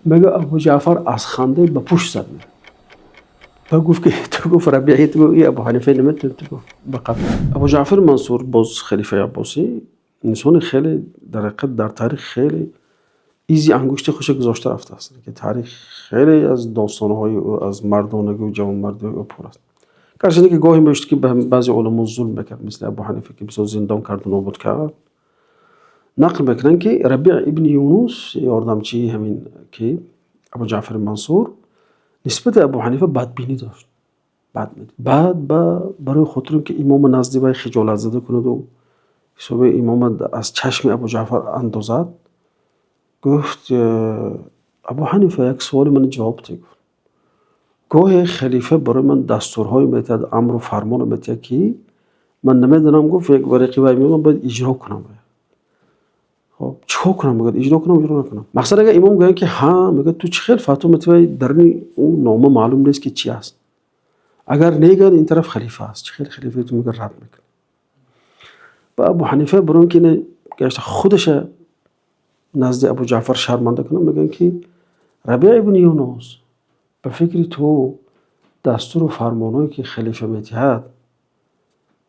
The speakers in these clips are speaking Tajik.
Мегӯяд, Абу Ҷаъфар аз ханда ба пушт зад. Ба гуфт, ки ту гуфт, Рабиъи, ту гуфт, Абу Ҳанифа наметавонӣ, ту гуфт, ба қатл. Абу Ҷаъфар Мансур, боз халифаи Аббосӣ, инсони хеле, дар ҳақиқат, дар таърих хеле изи ангушти худро гузошта рафтааст, ки таърих хеле аз достонҳои ӯ, аз мардонагӣ ва ҷавонмардии ӯ пур аст. Гарчанде ки гоҳе мешуд, ки ба баъзе уламо зулм мекард, мисли Абу Ҳанифа, ки бисёр зиндон карду нобуд кард. Нақл мекунанд, ки Рабиъ ибни Юнус, ёрдамчии ҳамин ки Абу Ҷаъфари Мансур, нисбати Абу Ҳанифа бадбинӣ дошт. Баъд барои хотире ки имома назди вай хиҷолатзада кунаду ҳисоби имома аз чашми Абу Ҷаъфар андозад, гуфт: «Абу Ҳанифа, як суоли мани ҷавоб деҳ», гуфт. «Гоҳе халифа барои ман дастурҳое метиҳад, амру фармоне метиҳад, ки ман намедонам», гуфт, «як варақи вай меомад, бояд иҷро кунам. Хоб, чӣ кор кунам?» Мегӯяд, «иҷро кунам, иҷро накунам?» Мақсад, агар имом гӯянд, ки ҳа, мегӯяд, ту чӣ хел фатво метавонӣ, даруни ӯ нома маълум нест, ки чӣ аст. Агар негӯянд, ин тараф халифа аст, чӣ хел халифаи ту, мегӯяд, рад мекунӣ? Ба Абу Ҳанифа барои он ки ина гашта худаша назди Абу Ҷаъфар шарманда кунам, мегӯянд, ки Рабиъ ибни Юнус, ба фикри ту, дастуру фармонҳое, ки халифа метиҳад,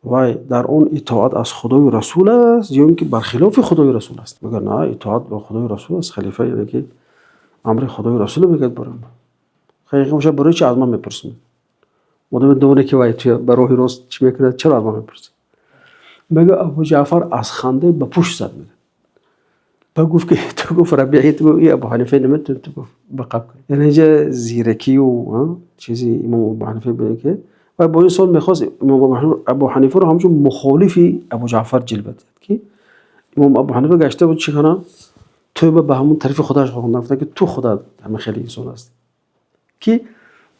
вай дар он итоат аз Худою Расул аст ё ин ки бар хилофи Худою Расул аст? Мегӯяд: «На, итоат ба Худою Расул аст. Халифа, яъне ки амри Худою Расуле мегӯяд барои ман. Хеле бошад, барои чи аз ман мепурсӣ? Одаме доне, ки вай туя ба роҳи рост чӣ мекунад, чаро аз ман мепурсӣ?» Мегӯяд, Абу Ҷаъфар аз ханда ба пушт зад. Мегӯяд, ба гуфт, ки ту гуфт, Рабиъи, ту гуфт, Абу Ҳанифа наметавонӣ, ту гуфт, ба қабл кунӣ. Яъне инҷа зиракию чизи имом Абу Ҳанифа бинед, ки ва бо ин суол мехост имом Абу Ҳанифаро ҳамчун мухолифи Абу Ҷаъфар ҷилва диҳад, ки имом Абу Ҳанифа гашта буд, чӣ кунад, тӯба ба ҳамон тарафи худаш хонда, гуфта, ки ту худат ҳама хеле инсон ҳастӣ, ки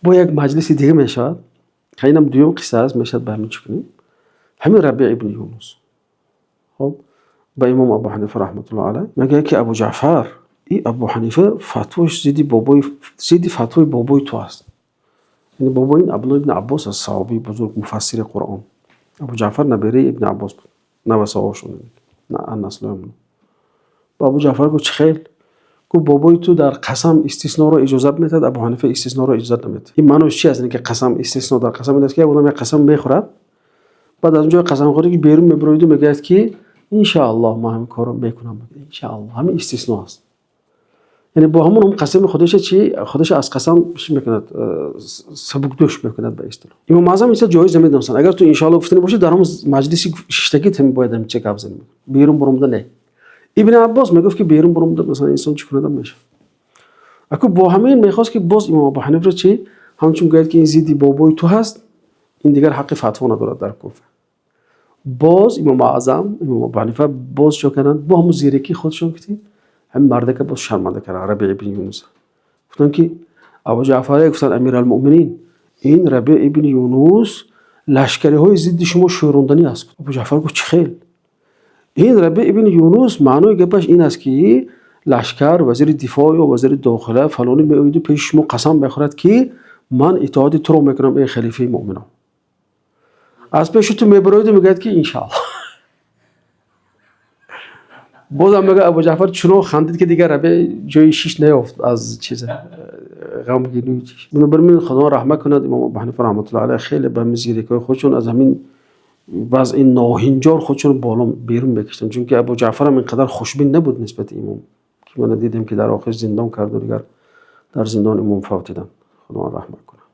бо як маҷлиси дига мешавад. Инам дуюм қисса аст, мешавад ба ҳамин чӣ кунем. Ҳамин Рабиъ ибни Юнус, хоб, ба имом Абу Ҳанифа раҳматуллоҳ алайҳ мегӯяд, ки Абу Ҷаъфар, и Абу Ҳанифа фатвош зидди бобои, зидди фатвои бобои ту аст. Яъне бобои ин Абдулло ибни Аббос аст, саҳобии бузург, муфассири Қуръон. Абу Ҷаъфар набераи Ибни Аббос буд, навасаҳошон, наслои. Ба Абу Ҷаъфар гуфт: «Чӣ хел?» Гуфт: «Бобои ту дар қасам истисноро иҷозат медиҳад, Абу Ҳанифа истисноро иҷозат намедиҳад». Ин маънош чи аст? Ки қасам, истисно дар қасам ин аст, ки як одам як қасам мехӯрад, баъд аз он ҷои қасамхӯрӣ ки берун мебароиду мегӯяд, ки иншааллоҳ ман ҳамин корро мекунам, иншааллоҳ. Ҳамин истисно аст. Яъне бо ҳамон ҳам қасами худаша чи, худаша аз қасам чӣ мекунад, сабукдӯш мекунад, ба истилоҳ. Имом Аъзам ин ҷоиз намедонистанд. Агар ту иншааллоҳ гуфтанӣ бошӣ, дар ҳамон маҷлиси шиштагит ҳам бояд ҳамин чи гап занӣ, берун баромада не. Ибни Аббос мегуфт, ки берун баромада, масалан, инсон чӣ кунадам мешавад. Аку бо ҳамин мехост, ки боз имом Абу Ҳанифаро чи, ҳамчун гӯяд, ки ин зидди бобои ту ҳаст, ин дигар ҳаққи фатво надорад дар Куфа. Боз имом Аъзам, имом Абу Ҳанифа боз чо карданд? Бо ҳамон зиракии худшон ки ҳамин мардака боз шарманда карданд, Рабиъ ибни Юнус. Гуфтанд, ки Абу Ҷаъфар, гуфтанд: «Амиралмуъминин, ин Рабиъ ибни Юнус лашкариҳои зидди шумо шӯронданӣ аст». Абу Ҷаъфар гуфт: «Чӣ хел?» «Ин Рабиъ ибни Юнус, маънои гапаш ин аст, ки лашкар, вазири дифоъ ё вазири дохила, фалонӣ меоиду пеши шумо қасам мехӯрад, ки ман итоати туро мекунам, эй халифаи муъминон. Аз пеши ту мебароиду мегӯяд, ки иншааллоҳ». Бозам мегӯяд, Абу Ҷаъфар чунон хандид, ки дигар Рабиъ ҷои шиш наёфт аз чиза, ғамгинию чиш. Бинобар ин, Худо раҳмат кунад имом Абу Ҳанифа раҳматуллоҳ алайҳ, хеле ба ҳамин зиракиҳои худшон аз ҳамин вазъи ноҳинҷор худшон боло берун мекашиданд, чунки Абу Ҷаъфарам ин қадар хушбин набуд нисбати имом, ки мана дидем, ки дар охир зиндон карду дигар дар зиндон имом фавтиданд. Худо раҳмат кунад.